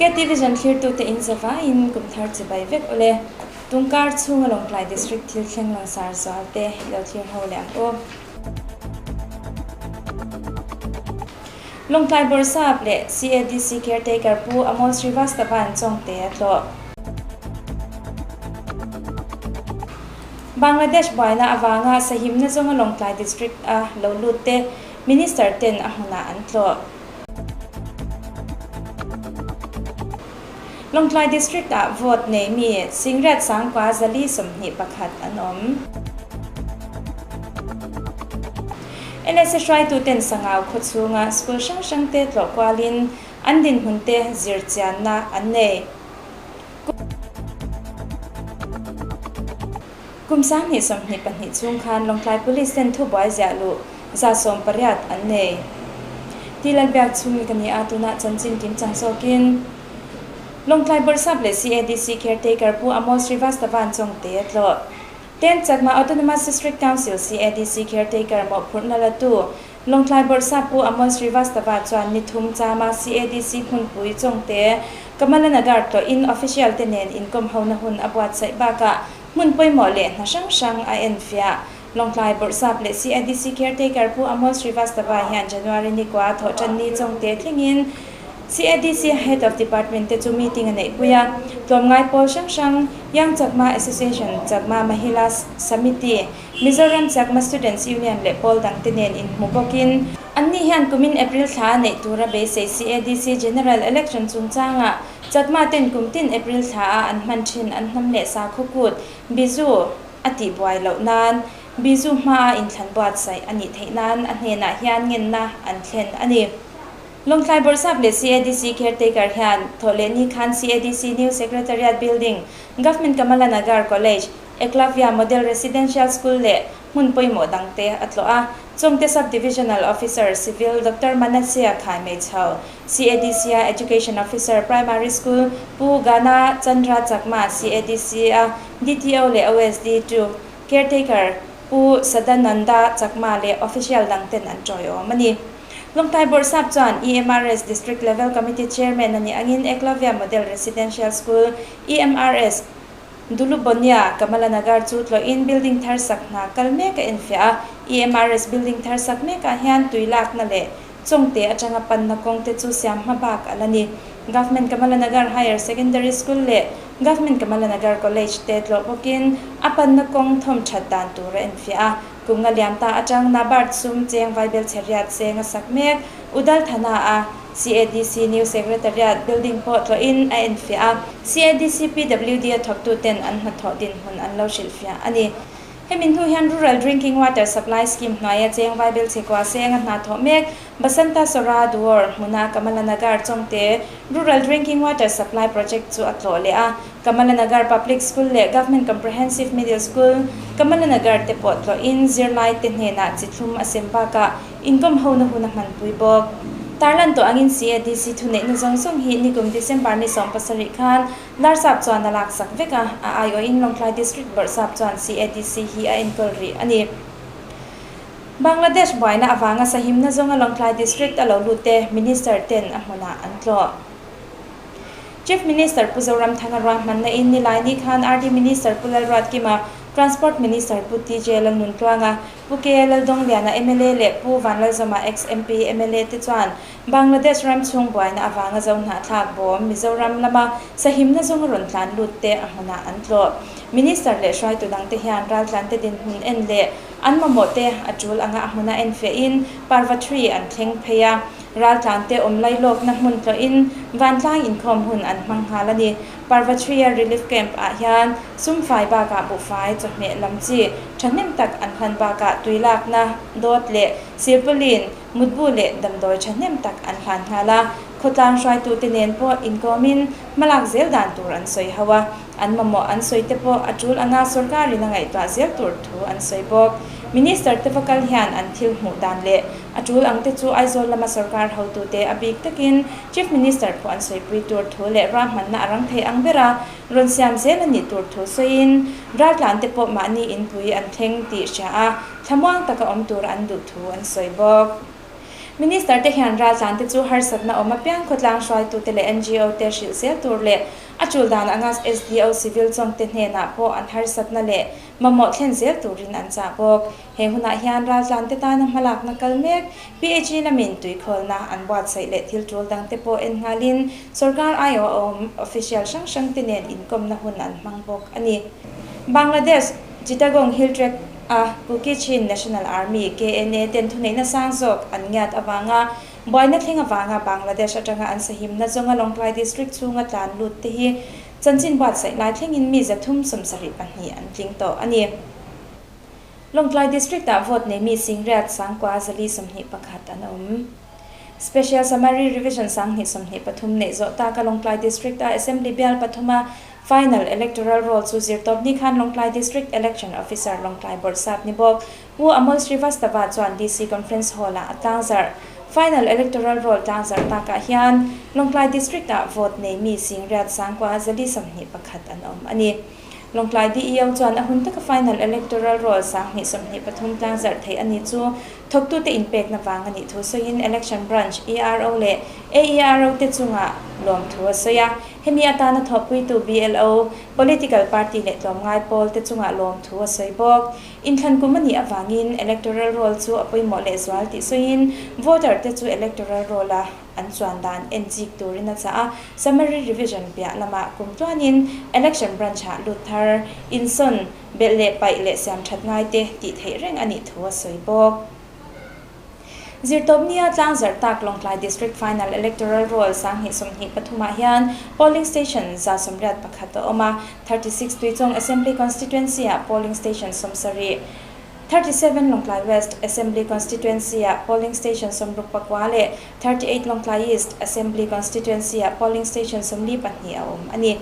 KT Vision thlirtute in zavaiin kum thar chibai vek ule. Tungkar chhunga Lawngtlai District thil thleng langsar zual te i lo thlir ho leh ang u. Lawngtlai Bawrhsap leh CADC Caretaker Pu Amol Srivastava'n Chawngte a tlawh. Bangladesh buaina avanga sahimna zawnga Lawngtlai District a lo lut te Minister ten a hmunah an tlawh. Lawngtlai District ah vote nei mi Singriat Sangkua 421 an awm. LSA hruaituten Sangau khawchhunga school hrang hrang te tlawh kualin an dinhmun te zir chianna an nei. Kum 2022 chhung khan Lawngtlai Police ten thubuai ziah luh 180 an nei. Ti Lalbiak chhungi ka ni a, tunah chanchin kim chang zawkin Lawngtlai Bawrhsap leh CADC Caretaker Pu Amol Srivastava'n Chawngte a tlawh. Ten Chakma Autonomous District Council CADC Caretaker mawhphurhna latu Lawngtlai Bawrhsap Pu Amol Srivastava chuan ni thum chama CADC hmunpui Chawngte Kamalanagar tlawhin official te nen inkawm hona hun a buatsaih bakah hmun pawimawh leh hna hrang hrang a enfiah. Lawngtlai Bawrhsap leh CADC Caretaker Pu Amol Srivastava hian January ni kua thawh tan ni Chawngte thlengin CADC Head of Department te chu meeting a neihpui a, tlawmngai pawl hrang hrang Young Chakma Association, Chakma Mahila Samiti, Mizoram Chakma Students Union leh pawl dangte nen inhmu bawkin, Anni hian kumin April thla a neih tura beisei CADC General Election chungchangah Chakma ten kum tin April thla a an hman thin an hnam leh sakhaw kut, Bizu, a tih buai loh nan Bizu hmaa inthlan buatsaih a nih theih nan a hnenah hian ngenna an thlen a ni. Lawngtlai Bawrhsap leh CADC Caretaker hian thawhlehni khan CADC New Secretariat Building, Government Kamala Nagar College, Eklavya Model Residential School leh hmun pawimawh dangte a tlawh a. Chawngte Sub-Divisional Officer, Civil, Doctor Manasya Khaimeichho, CADC-a Education Officer, Primary School, Pu Gana Chandra Chakma, CADC-a DTO leh OSD ii Caretaker, Pu Sadananda Chakma leh official dangten an tawiawm a ni. Lawngtlai Bawrhsap chuan EMRS District Level Committee Chairman a nih angin Eklavya Model Residential School, EMRS, Dulubonia, Kamalanagar chu tlawhin building thar sak hna kal mek a enfiah a. EMRS building thar sak mekah hian tui lakna leh Chawngte atanga panna kawng te chu siam hma bak a la ni. Government Kamalanagar Higher Secondary School leh Government Kamalanagar College te tlawh bawkin a panna kawng thawm that dan tur a enfiah a. Kum nga liam ta atang NABARD sum cheng vaibel chhe riat seng a sak mek. Udal Thana a CADC New Secretariat building pawh tlawhin a enfiah a. CADC PWD a thawktu ten an hnathawh dinhmun an lo hrilhfiah a ni. Hemi hnu hian Rural Drinking Water Supply Scheme hnuaia cheng vaibel chhe kua seng a hna thawh mek Basanta Sora Duor hmuna Kamalanagar Chawngte Rural Drinking Water Supply Project chu a tlawh leh a. Kamalanagar Public School leh Government Comprehensive Middle School, Kamalanagar te pawh tlawhin zirlai te hnenah chi thlum a sem bakah inkawm hona hun a hmanpui bawk. Tarlan tawh angin CADC thuneihna zawng zawng hi nikum December ni 17 khan Larsap chuan a laksak vek a, a aiawhin Lawngtlai District Bawrhsap chuan CADC hi a enkawl rih a ni. Bangladesh buaina avanga sahimna zawnga Lawngtlai District a lo lut te Minister ten a hmunah an tlawh. Chief Minister Pu Zoramthanga ruahmanna in Nilaini khan RD Minister Pu Lalruatkima, Transport Minister Pu TJ Lalnuntluanga, Pu KA Laldongliana mla leh Pu Vanlalzawma ex-MP mla te chuan Bangladesh ram chhung buaina avanga zo hnahthlak bawm Mizoram lama sahimna zawnga rawn tlan lut te a hmunah an tlawh. Minister leh hruaitu dangte hian raltlante dinhmun en leh an mamawh te a tul anga a hmuna en fiahin Parvathri an thleng phei a. Raltlante awm lailawkna hmun tlawhin vantlang inkhawm hun an hmang nghal a ni. Parvathria Relief Camp ah hian sumfai bakah buhfai, chawhmeh lam chi thahnem tak an hlan bakah tuilakna, dawt leh silpaulin, mutbu leh damdawi thahnem tak an hlan nghal a. Khawtlang hruaitute nen pawh inkawmin hmalak zel dan tur an sawi ho a, an mamawh an sawi te pawh a tul anga sorkarin a ngaihtuah zel tur thu an sawi bawk. Minister te va kal hian an thil hmuh dan leh a tul ang te chu Aizawl lama sorkar hotute a bik takin Chief Minister pawh an sawipui tur thu leh ruahmanna a rang thei ang bera rawn siam zel a nih tur thu sawiin raltlan te pawh mahni inpui an thleng tih hria a, thlamuang taka awm tur an duh thu an sawi bawk. Minister te hian raltlan te chu harsatna awm apiang khawtlang hruaitute leh ngo te hrilh zel tur leh a tul dan anga SDO Civil Chawng te hnenah pawh an harsatna leh mamawh thlen zel turin an chah bawk. He hunah hian raltlan te tana hmalakna kal mek PHE lamin tuikhawlna an buatsaih leh thil tul dang te pawh en nghalin sorkar aiawh a awm official hrang hrang te nen inkawmna hun an hmang bawk a ni. Bangladesh Chittagong Hill Tract a Kuki Chin National Army, KNA, ten thuneihna sang zawk an ngiat avanga buaina thleng avanga Bangladesh atanga an sahimna zawnga Lawngtlai District chhunga tlan lut te hi chanchin buatsaih lai thlengin mi 372 an tling tawh a ni. Lawngtlai District ah vote nei mi Singriat Sangkua 421 an awm. Special Summary Revision 2023 neih zawh taka Lawngtlai District a Assembly bial pathuma Final Electoral Roll chu zirtawpni khan Lawngtlai District Election Officer Lawngtlai Bawrhsap ni bawk Pu Amol Srivastava chuan DC Conference Hall ah a tlangzarh. Final Electoral Roll tlangzarh takah hian Lawngtlai District ah vote nei mi Singriat Sangkua 421 an awm a ni. Lawngtlai DEO chuan a hun taka Final Electoral Roll 2023 tlangzarh theih a ni chu thawktute inpekna vang a nih thu sawiin Election Branch, ERO leh AERO te chungah lawmthu a sawi a. Hemi atana thawhpuitu BLO, Political Party leh tlawmngai pawl te chungah lawmthu a sawi bawk. Inthlan kum a nih avangin Electoral Roll chu a pawimawh lehzual tih sawiin voter te chu Electoral Roll a an chuan dan en chik turin a chah a, summary revision piah lamah kum tluanin election branch ah lut thar, insawn, belh leh paih leh siam that ngai te tih theih reng a nih thu a sawi bawk. Zirtawpnia tlangzarh tak Lawngtlai District Final Electoral Roll 2023 ah hian polling station 181 a awm a, 36 Tuichawng Assembly Constituency ah polling station 70, 37 Lawngtlai West Assembly Constituency ah polling station 64 leh 38 Lawngtlai East Assembly Constituency ah polling station 42 a awm a ni.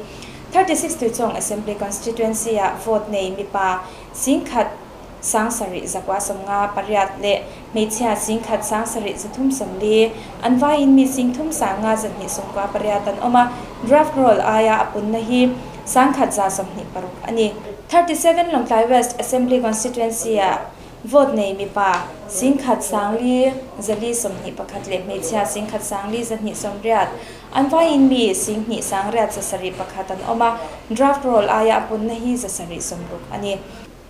36 Tuichawng Assembly Constituency ah vote nei mipa 10,000 7,958 leh hmeichhia 10,000 7,340 an vaiin mi 3 sanga 298 an awm a, draft roll aia a punna hi 1,126 a ni. 37 Lawngtlai West Assembly Constituency ah vote nei mipa 10,000 421 leh hmeichhia 10,000 280 an vaiin mi 2 971 an awm a, draft roll aia a punna hi 760 a ni.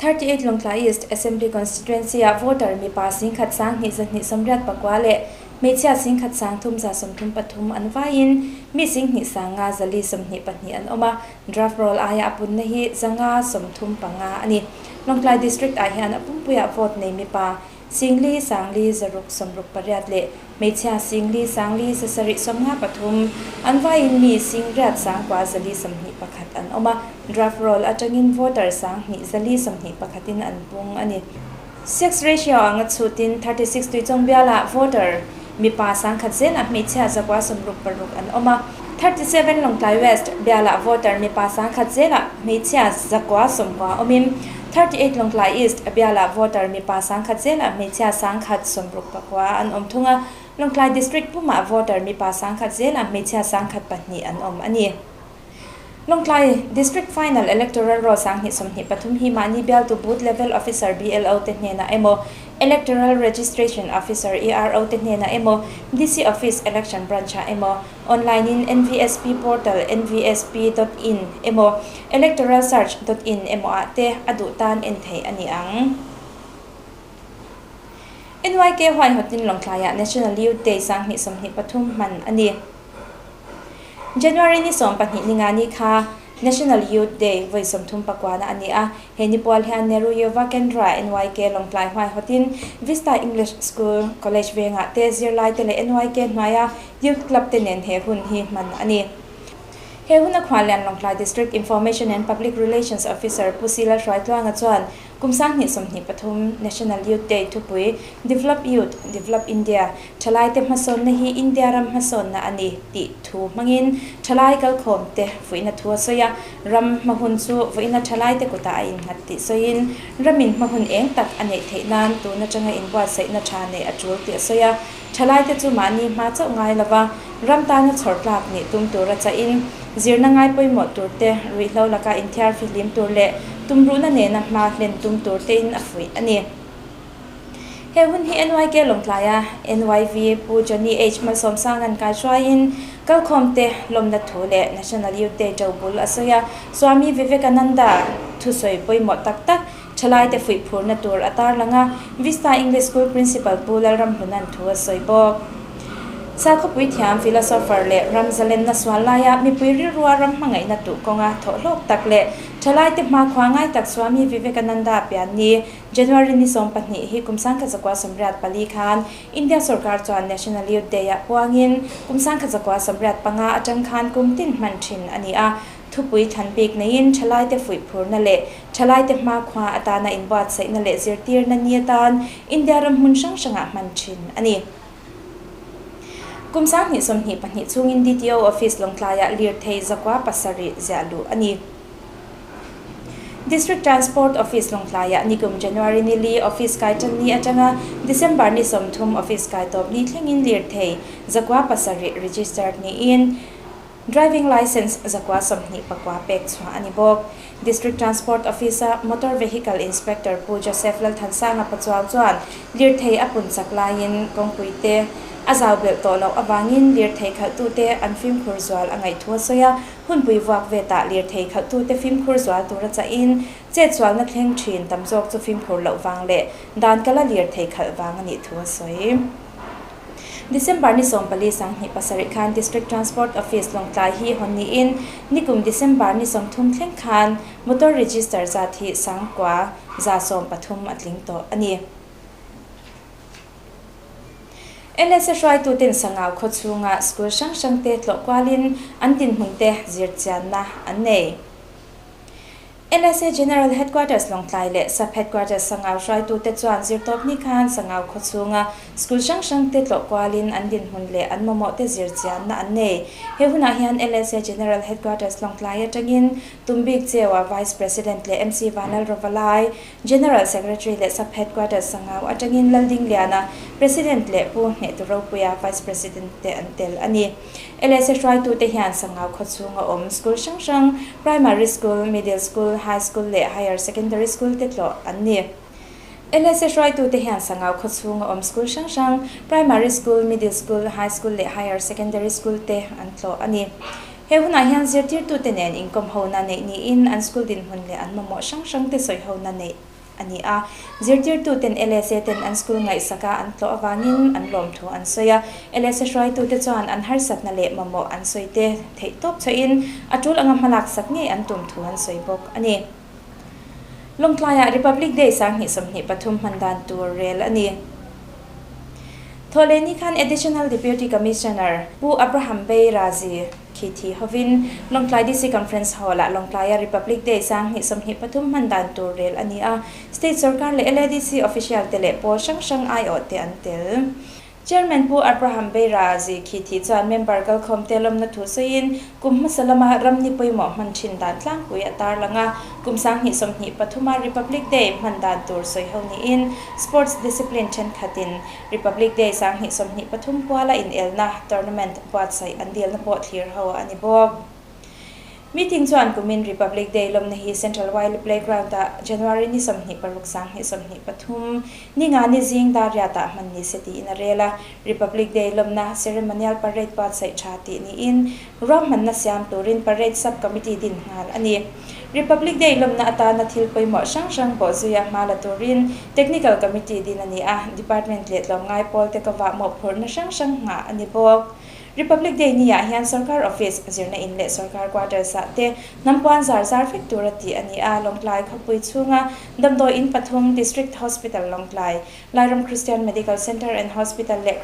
38 Lawngtlai East Assembly Constituency ah voter mipa 10,000 289 leh hmeichhia 10,000 333 an vaiin mi 2 522 an awm a, draft roll aia a punna hi 535 a ni. Lawngtlai District ah hian a pumpuiah vote nei mipa 4 4 6 8 leh hmeichhia 4 4 7 53 an vaiin mi 8 9 4 21 an awm a, draft roll atangin voter 2 4 21 in an pung a ni. Sex ratio anga chhutin 36 Tuichawng bialah voter mipa 100 zelah hmeichhia 96 an awm a, 37 Lawngtlai West bialah voter mipa 100 zelah hmeichhia 90 awmin 38 Lawngtlai East bialah voter mipa 100 zelah hmeichhia 169 an awm thung a, Lawngtlai District pumah voter mipa 100 zelah hmeichhia 102 an awm a ni. Lawngtlai District Final Electoral Roll 2023 hi mahni bialtu Booth Level Officer BLO te hnenah emaw, Electoral Registration Officer ERO te hnenah emaw, DC Office Election Branch ah emaw, online in NVSP portal nvsp.in emaw, electoralsearch.in emaw ah te a duh tan en theih a ni ang. NYK huaihawtin Lawngtlaiah National Youth Day 2023 hman a ni. January ni 12 ni nga ni kha National Youth Day voi 39 na a ni a, he ni pual hian Nehru Yuva Kendra NYK Lawngtlai huaihawtin Vista English School College vengah te zirlai te leh NYK hnuaia Youth Club te nen he hun hi hman a ni. He hun a khualian Lawngtlai District Information and Public Relations Officer Pu Sila Hruaitluanga chuan Kum 2023 National Youth Day thupui Develop Youth, Develop India, Thalaite hmasawnna hi India ram hmasawnna a ni tih thu hmangin thalai kalkhawm te vuihna thu a sawi a, ram hmahun chu vuihna thalaite kutah a innghat tih sawiin ramin hmahun eng tak a neih theih nan tun atanga inbuatsaihna tha neih a tul tih a sawi a, thalaite chu mahni hma chauh ngai lova ram tana chhawr tlak nih tum tur a chahin zirna ngai pawimawh tur te, ruihhlo laka inthiar fihlim tur leh tumruhna nena hma hlen tum tur tein a fuih a ni. He hun hi NYK Lawngtlaia NYV Pu Johnny H Malsawmsanga'n kaihruaiin kalkhawmte lawmna thu leh National Youth Day ṭo bul a sawi a, Swami Vivekananda thusawi pawimawh tak tak ṭhalaite fuih phurna tur a tarlang a, Vista English School Principal Pu Lalramhluna'n thu a sawi bawk. Sakhawpui thiam philosopher leh ram zalenna sual laia mipui rilrua ram hmangaihna tuh kawnga thawhhlawk tak leh ṭhalaite hmakhua ngai tak Swami Vivekananda pian ni January ni 12 hi kum 1984 khan India sorkar chuan National Youth Day ah puangin kum 1985 atang khan kum tin hman thin a ni a. Thupui thlan bik neiin thalaite fuih phurna leh thalaite hmakhua atana inbuatsaihna leh zirtirna ni atan India ram hmun hrang hrangah hman thin a ni. Kum 2022 chhungin DTO Office Lawngtlaiah lirthei 700 ziah luh a ni. District Transport Office Lawngtlaiah nikum January ni li office kai tan ni atanga December ni 30 office kai tawp ni thlengin lirthei 700 registered niin Driving Licence 929 pek chhuah a ni bawk. District Transport Office-a Motor Vehicle Inspector Pu Joseph Lalthansanga Pachuau chuan lirthei a pun chak laiin kawngpui te a zau belh tawh loh avangin lirthei khalhtute an fimkhur zual a ngaih thu a sawi a. Hunpui vuak vetah lirthei khalhtute fimkhur zual tura chahin chetsualna thleng thin tam zawk chu fimkhur loh vang leh dan kala lirthei khalh vang a nih thu a sawi. December ni 14 2007 khan District Transport Office Lawngtlai hi hawn niin nikum December ni 30 thleng khan motor register zat hi 9113 a tling tawh a ni. LSA hruaituten Sangau khaw chhunga school hrang hrangte tlawh kualin an dinhmunte zirchianna an nei. LSA General Headquarters Lawngtlai leh Sub Headquarters Sangau hruaitute chuan zirtawpni khan Sangau khaw chhunga school hrang hrangte tlawh kualin an dinhmun leh an mamawhte zirchianna an nei. He hunah hian LSA General Headquarters Lawngtlai atangin Tumbik Cheua Vice President leh MC Vanlal Rovalai, General Secretary leh Sub Headquarters Sangau atangin Laldingliana, President leh Pu Hnehtu Ropuia, Vice President te an tel a ni. LSA hruaitute hian Sangau khaw chhunga awm school hrang hrang, Primary School, Middle School, High School leh Higher Secondary School te tlawh an ni. LSA hruaitute hian Sangau khaw chhunga awm school hrang hrang, Primary School, Middle School, High School leh Higher Secondary School te an tlawh a ni. He hunah hian zirtirtute nen inkawm hona neih niin an school dinhmun leh an mamawh hrang hrangte sawi hona neih a ni a. Zirtirtuten LSA ten an school ngaihsaka an tlawh avangin an lawmthu an sawi a. LSA hruaitute chuan an harsatna leh mamawh an sawi te theih tawp chhuahin a tul anga hmalak sak ngei an tum thu an sawi bawk a ni. Lawngtlaiah Republic Day 2023 hman dan tur rel a ni. Thawhlehni khan Additional Deputy Commissioner Pu Abraham Bey Razi khi thi hovin Lawngtlai DC Conference Hall-ah Lawngtlaia Republic Day 2023 hman dan tur rel a ni a, State sorkar leh LADC official te leh pawl hrang hrang aiawh te an tel. Chairman Pu Abraham Beirazi khi thih chuan member kalkhawmte lawmna thu sawiin kum hmasa lama ramni pawimawh hman thin dan tlangpui a tarlang a, kum 2023 a Republic Day hman dan tur sawi ho niin Sports discipline thenkhatin Republic Day 2023 puala inelna tournament buatsaih an dilna pawh thlir ho a ni bawk. Meeting chuan kumin Republic Day lawmna hi Central Wiley Playground-ah January ni 26 2023 ni nga ni zing dar riatah hman ni se tiin a rel a. Republic Day lawmna Ceremonial Parade buatsaih tha tih niin ruahmanna siam turin Parade Sub-Committee din nghal a ni. Republic Day lawmna atana thil pawimawh hrang hrang pawh zuia hma la turin Technical Committee din a ni a, Department leh tlawmngai pawlte ka vah mawhphurhna hrang hrang nghah a ni bawk. Republic Day ni ah hian sorkar office, zirna in leh sorkar quarters ah te hnam puan zar zar vek tur a tih a ni a, Lawngtlai khawpui chhunga damdawi in pathum, District Hospital Lawngtlai, Lairam Christian Medical Centre and Hospital leh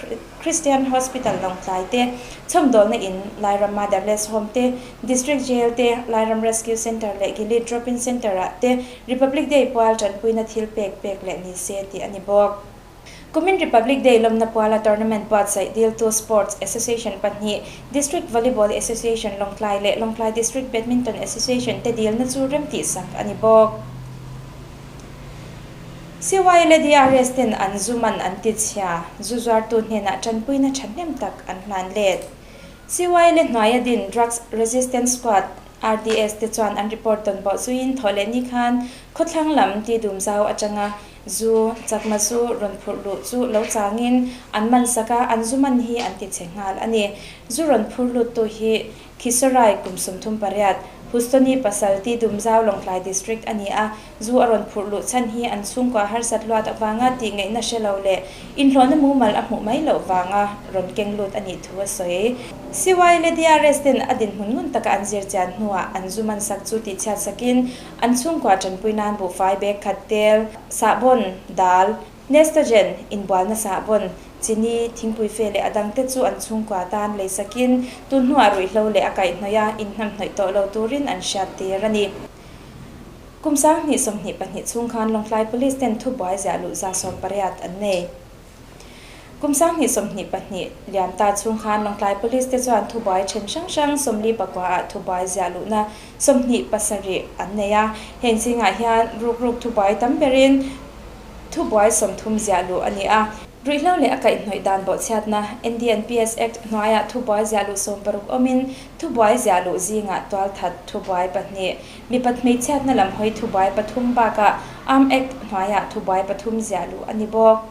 Christian Hospital Lawngtlai te, chhawmdawlna in, Lairam Motherless Home te, District Jail te, Lairam Rescue Centre leh Gilead Drop-in Centre ah te Republic Day pual tanpuina thil pek pek leh ni se tih a ni bawk. Kumin Republic Day lawmna puala tournament buatsaih diltu Sports Association pahnih, District Volleyball Association Lawngtlai leh Lawngtlai District Badminton Association te dilna chu remtihsak a ni bawk. CY leh DRS ten an zu man an ti chhia, zu zuartu hnenah tanpuina thahnem tak an hlan let. CY leh hnuaia din Drugs Resistance Squad, RDS, te chuan an report tawn bawh zuiin thawhlehni khan khawthlang lam ti dum zau atanga. Zu, chakma zu rawn phurh luh chu lo changin an man sak a, an zu man hi an ti chhe nghal a ni. Zu rawn phur luttu hi Khisorai kum 38, Hustoni pasal ti Dumzau Lawngtlai District a ni a, zu a rawn phurh luh chhan hi an chhungkua harsat luat avanga tih ngaihna hre lo leh inhlawhna mumal a hmuh mai loh vanga rawn keng lut a nih thu a sawi. CY leh DRS ten a dinhmun ngun taka an zir chian hnuah an zu man sak chu tihchhiat sakin an chhungkua tanpui nan buhfai bag khat tel, sahbawn, dal, Nestogen, inbualna sahbawn, chini, thingpui fe leh a dangte chu an chhungkua tan lei sakin tun hnuah ruihhlo leh a kaihhnawih a inhnamhnawih tawh lo turin an hriat tir a ni. Kum 2022 chhung khan Lawngtlai Police ten thubuai ziah luh 180 an nei. Kum 2022 liam ta chhung khan Lawngtlai Police te chuan thubuai then hrang hrang 49 ah thubuai ziah luhna 27 an nei a. Heng zingah hian rukruk thubuai tam berin thubuai 30 ziah luh a ni a. Ruihhlo leh a kaihhnawih dan bawhchhiatna NDNPS Act hnuaiah thubuai ziah luh 60 awmin thubuai ziah luh zingah tualthat thubuai pahnih mipat hmeichhiatna lam hawi thubuai pathum bakah Arm Act hnuaiah thubuai pathum ziah luh a ni bawk.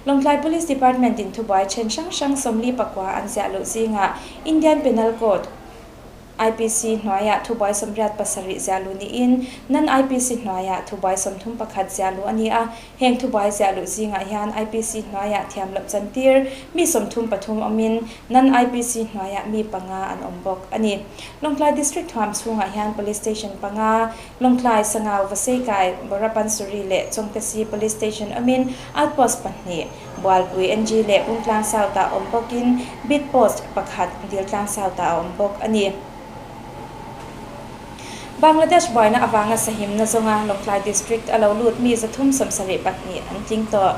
Lawngtlai Police Department in thubuai then hrang hrang 49 an ziah luh zingah Indian Penal Code IPC hnuaiah thubuai 87 ziah luh niin non IPC hnuaiah thubuai 31 ziah luh a ni a. Heng thubuai ziah luh zingah hian IPC hnuaiah thiam loh chantir mi 33 awmin non IPC hnuaiah mi panga an awm bawk a ni. Lawngtlai District thuam chhungah hian Police Station panga, Lawngtlai, Sangau, Vaseikai, Borapansuri leh Chawngtesi Police Station awmin Outpost pahnih, Bualpui NG leh Bungtlang South ah awm bawkin Beat Post pakhat Diltlang South ah a awm bawk a ni. Bangladesh buaina avanga sahimna zawnga Lawngtlai District a lo lut mi 372 an tling tawh.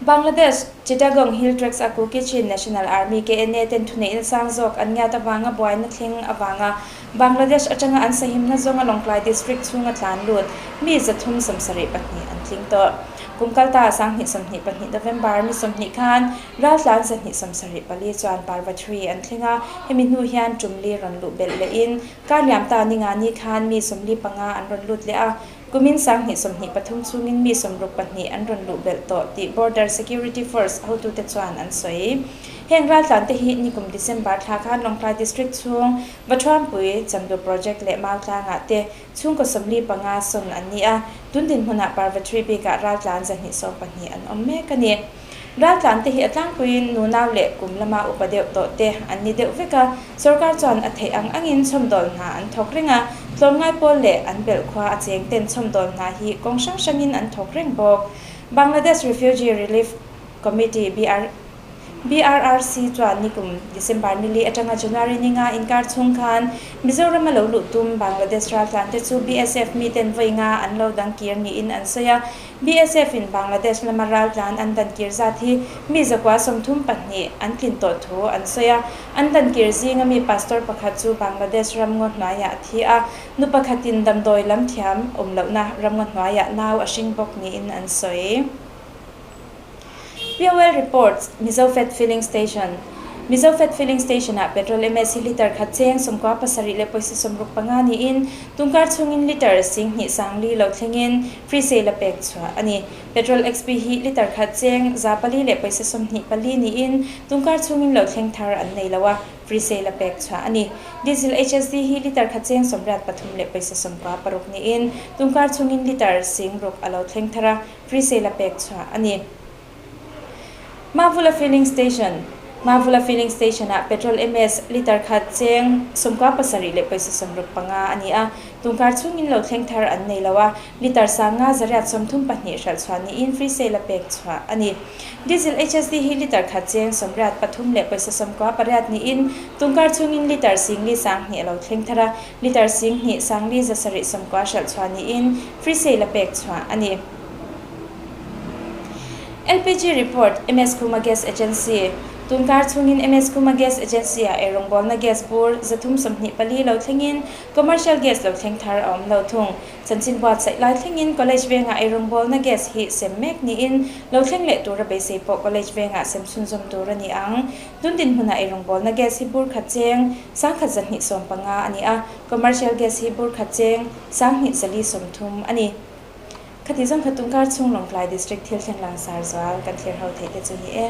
Bangladesh, Chittagong Hill Tracts a Kuki Chin National Army, KNA, ten thuneihna sang zawk an ngiat avanga buaina thleng avanga Bangladesh atanga an sahimna zawnga Lawngtlai District chhunga tlan lut mi 372 an tling tawh. Kum kalta 2022 November ni 20 khan raltlan 274 chuan Parvathri an thleng a, hemi hnu hian tumli rawn luh belh lehin kar liam ta ni nga ni khan mi 45 an rawn lut leh a. Kumin 2023 chungin mi 62 an rawn luh belh tawh tih Border Security Force hotute chuan an sawi. Heng raltlan te hi nikum December thla khan Lawngtlai District chhung Vathuampui Chamdu Project leh Mautlangah te chhungkaw 45 sawn an ni a. Tundin hmunah Parvathri bikah raltlan 212 an awm mek a ni. Raltlan te hi a tlangpuiin nunau leh kum lama upa deuh tawh te an ni deuh vek a. Sarkar chuan a theih ang angin chhawmdawl hna an thawk reng a. Tlawmngai pawl leh an belh khua a cheng ten chhawmdawl hna hi kawng hrang hrangin an thawk reng bawk. Bangladesh Refugee Relief Committee BR BRRC chuan nikum December nili atanga January ninga inkar chhung khan Mizoram a lo luh tum Bangladesh raltlan te chu BSF mi ten voinga an lo dang kir niin an sawi a. BSF in Bangladesh lama raltlan an dan kir zat hi mi 132 an tlin tawh thu an sawi a. An dan kir zinga mi pastor pakhat chu Bangladesh ramngaw hnuaiah a thi a. Nu pakhatin damdawi lam thiam awm lohna ramngaw hnuaiah nau a hring bawk niin an sawi. POL reports, Mizo Fed Filling Station. Mizo Fed Filling Station ah petrol MS hi liter khat cheng 97 leh pawisa 65 niin tungkar chungin liter 10 sangli lo thlengin free sale a pek chhuah a ni. Petrol XP hi liter khat cheng 4 leh pawisa 24 niin tungkar chungin lo thleng thar an nei lo a, free sale a pek chhuah a ni. Diesel HSD hi liter khat cheng 83 leh pawisa 96 niin tungkar chungin liter 10 a lo thleng thar a, free sale a pek chhuah a ni. Mavula Filling Station. Mavula Filling Station ah petrol MS liter khat cheng 97 leh pawisa 65 a ni a. Tungkar chungin lo thleng thar an nei lo a. Liter sanga zariat 32 hral chhuah niin free sale a pek chhuah a ni. Diesel HSD hi liter khat cheng 83 leh pawisa 98 niin tungkar chungin liter singli sanghnih a lo thleng thar a. Liter singhnih sangli zasarih 90 hral chhuah niin free sale a pek chhuah a ni. LPG report, MS Khuma Gas Agency. Tungkar chungin MS Khuma Gas Agency a eirawngbawl na gas bur 324 lo thlengin commercial gas lo thleng thar a awm lo thung. Chanchin buat saih lai thlengin college venga eirawngbawl na gas hi sem mek niin lo thleng leh tura beisei pawh college venga sem chhunzawm tur a ni ang. Tundin hmuna eirawngbawl na gas hi bur khat cheng 1125 a ni a. Commercial gas hi bur khat cheng 1230 a ni. Khati zawng kha tungkar chhung Lawngtlai District thil thleng langsar zual kan thlir ho theih te chu ni e.